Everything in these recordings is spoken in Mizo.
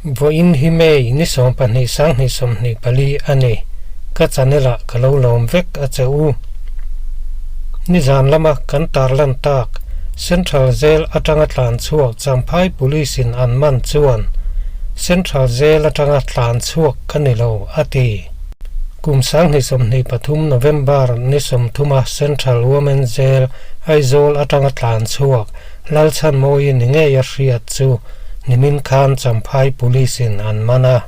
Vawiin hi May ni 12 2024 a ni. Ka channel ah ka lo lawm vek a che u. Nizan lama kan tarlan tak Central Jail atanga tlan chhuak Champhai Police in an man chuan Central Jail atanga tlan chhuak ka ni lo a ti. Kum 2023 November ni 30 a Central Women Jail Aizawl atanga tlan chhuak Lalchhanmawi ni ngei a hriat chu nimin khan Champhai Police in an man a.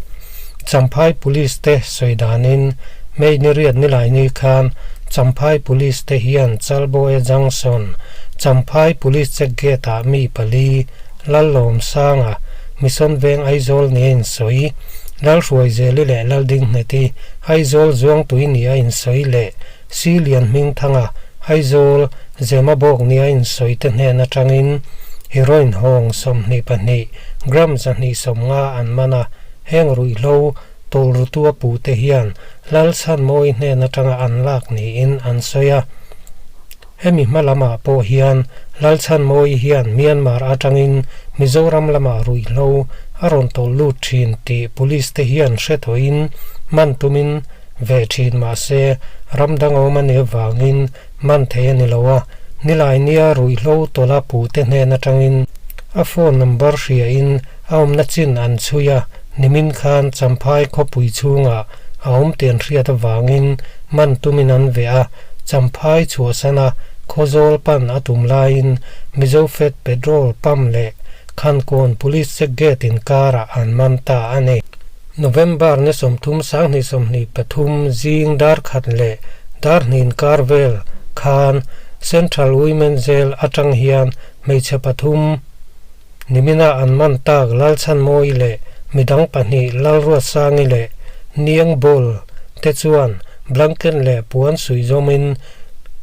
Champhai Police te sawi danin May ni riat nilai ni khan Champhai Police te hian Chalbawia Junction, Champhai Police Check Gate ah mi pali, Lallawmsanga, Mission Veng Aizawl nia insawi, Lalhruaizeli leh Laldinghneti, Aizawl Zuangtui nia insawi leh Silian Hmingthanga, Aizawl, Zemabawk nia insawi te hnen atangin heroin hawng 22 gram 250 an man a, heng ruihhlo tawlrutu a pute hian Lalchhanmawi hnen atanga an lak niin an sawi a. Hemi hma lamah pawh hian Lalchhanmawi hian Myanmar atangin Mizoram lamah ruihhlo a rawn tawlh lut thin tih police te hian hre tawhin man tumin ve thin mahse ram dang awm a nih avangin man thei a ni lo a, nilai nia ruihhlo tawlha pute hnen atangin a phone number hriain a awmna chin an chhui a, nimin khan Champhai khawpui chhungah a awm tian hriat avangin man tumin an veh a, Champhai chhuahsana Khawzawl pan a tum laiin Mizofed petrol pump leh Khankawn Police check gate inkarah an man ta a ni. November ni 30 2023 zing dar khat leh dar hnin kar vel khan Central Women Jail atang hian hmeichhe pathum nimina an man tak Lalchhanmawi leh midang pahnih Lalruatsangi leh Niang Bawl te chuan blanket leh puan suih zawmin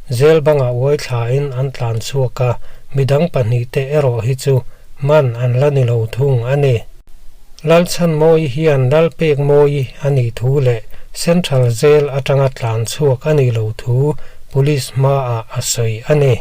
jail bangah uai thlain an tlan chhuak a, midang pahnih te erawh hi chu man an la ni lo thung a ni. Lalchhanmawi hian Lalpekmawi a nih thu leh Central Jail atanga tlan chhuak a nih loh thu Police hmaah a sawi a ni.